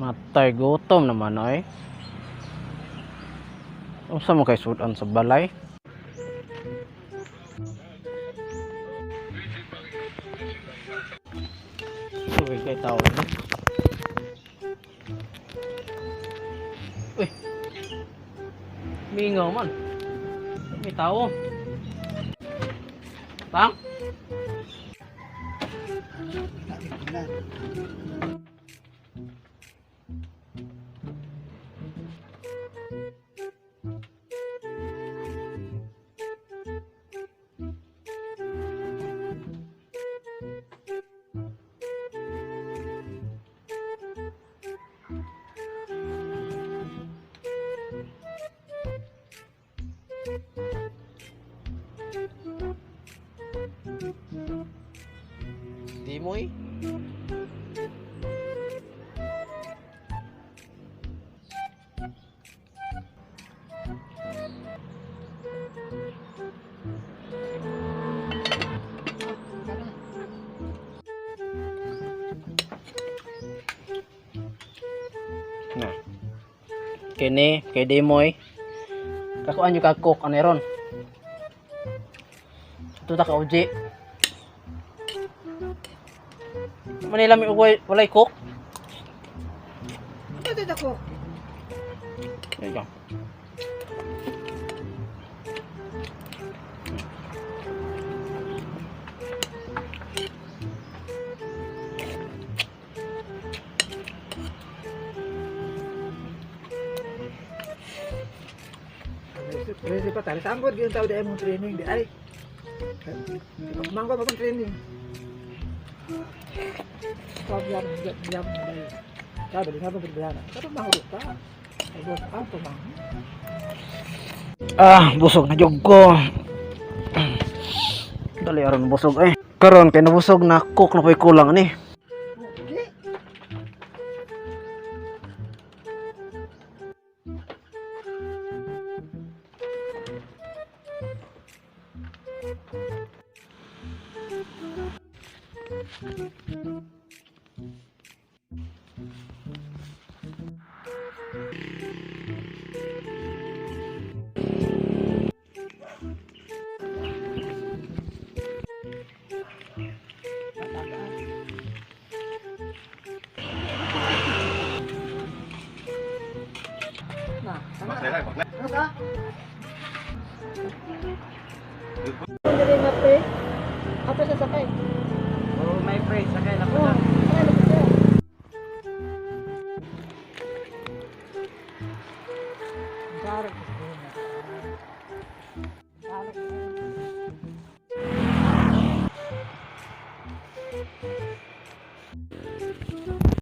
Matay, gutom naman ay. Unsa mo kay sudan sa balay? Uy, kay tao na. Uy. Mingaw man. May tao. Tang? Di mo eh. Na. Kini, kay Dimoy. Kakuan yung kag-cook, ano ron? Ito ta ka OJ. Manila may uway, walay cook. Ito ito ko. There you go. Resi pa tali sanggod gyud tao dai mong training di ay. Mangko pa pang training. Sabi yan yan dai. Sabi nga pa bidana. Pero mahurot ta. Ay bos ang pamang. Ah, busog na jud ko. Dali aron busog eh. Karon kay nabusog na cook na ko'y kulang ani. Okay. Na. Ano ka? Dili na pre. Ato sa sakay. Oh, my friend, sakay na Oh, sakay na siya. Sar.